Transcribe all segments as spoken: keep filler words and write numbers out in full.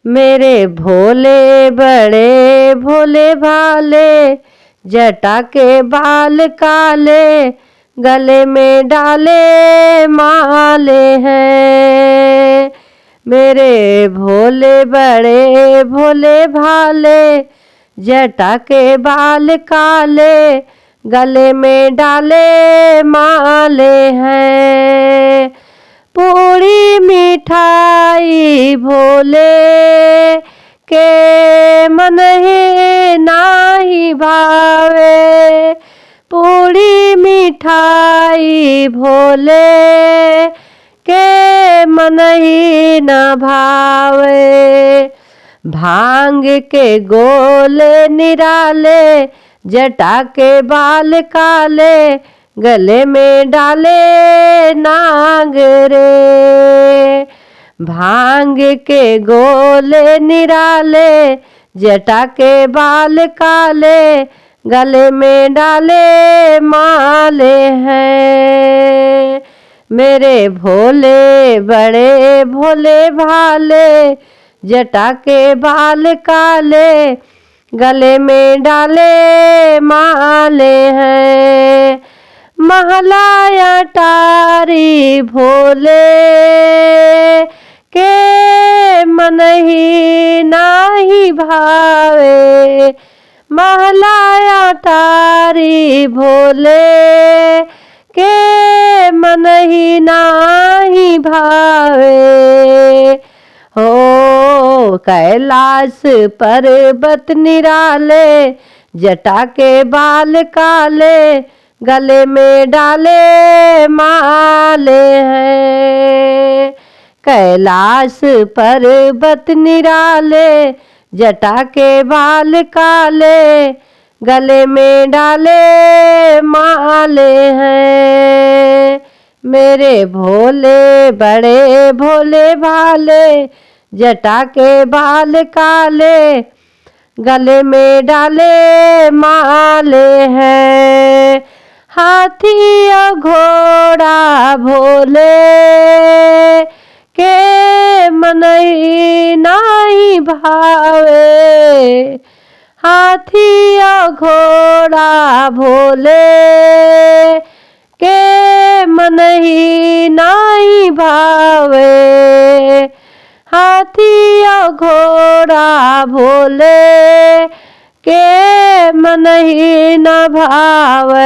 मेरे भोले बड़े भोले भाले, जटा के बाल काले, गले में डाले माले हैं। मेरे भोले बड़े भोले भाले, जटा के बाल काले, गले में डाले माले हैं। पूड़ी मिठाई भोले के मन ही नाही भावे, पूड़ी मिठाई भोले के मन ही न भावे। भांग के गोले निराले, जटा के बाल काले, गले में डाले नाग रे। भांग के गोले निराले, जटा के बाल काले, गले में डाले माले हैं। मेरे भोले बड़े भोले भाले, जटा के बाल काले, गले में डाले माले हैं। महला अटारी भोले के मन ही नाही भावे, महला अटारी भोले के मन ही नाही भावे। हो कैलाश पर्वत निराले, जटा के बाल काले, गले में डाले माले हैं। कैलाश पर्वत निराले, जटा के बाल काले, गले में डाले माले हैं। मेरे भोले बड़े भोले भाले, जटा के बाल काले, गले में डाले माले हैं। हाथी और घोड़ा भोले के मन ही नाही भावे, हाथी और घोड़ा भोले के मन ही नाही भावे। हाथी और घोड़ा भोले के मन ही न भावे।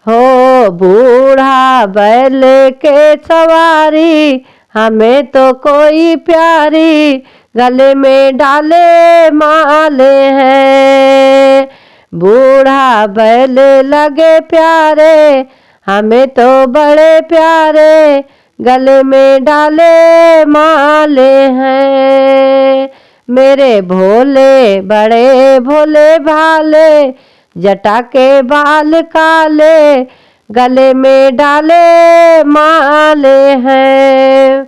हो बूढ़ा बैल के सवारी, हमें तो कोई प्यारी, गले में डाले माले हैं। बूढ़ा बैल लगे प्यारे, हमें तो बड़े प्यारे, गले में डाले माले हैं। मेरे भोले बड़े भोले भाले, जटा के बाल काले, गले में डाले माले हैं।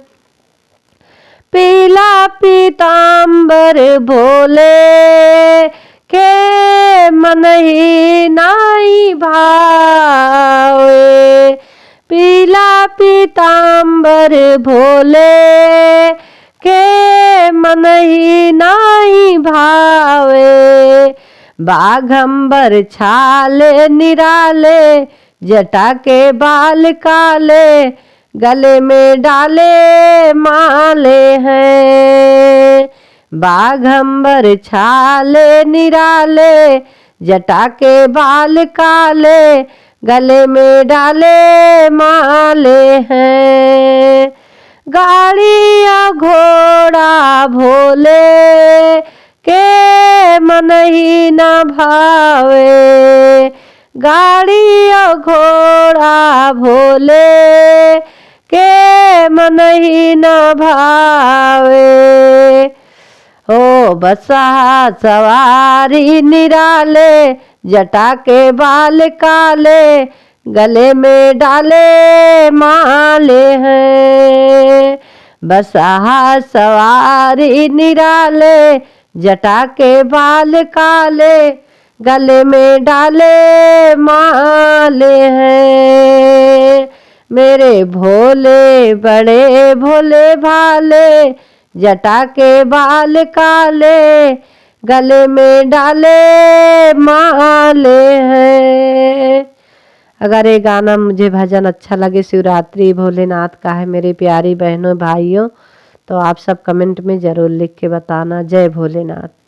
पीला पीतांबर भोले के मन ही नाही भावे। पीला पीतांबर भोले के मन ही नाही भावे। बाघंबर छाले निराले, जटा के बाल काले, गले में डाले माले हैं। बाघंबर छाले निराले, जटा के बाल काले, गले में डाले माले हैं। गाड़ी या घोड़ा भोले के मन ही न भावे। गाड़ी और घोड़ा भोले के मन ही न भावे। हो बसहा सवारी निराले, जटा के बाल काले, गले में डाले माले हैं। बसहा सवारी निराले, जटा के बाल काले, गले में डाले माले हैं। मेरे भोले बड़े भोले भाले, जटा के बाल काले, गले में डाले माले हैं। अगर ये गाना, मुझे भजन अच्छा लगे शिवरात्रि भोलेनाथ का है, मेरे प्यारी बहनों भाइयों, तो आप सब comment में जरूर लिख के बताना। जय भोलेनाथ।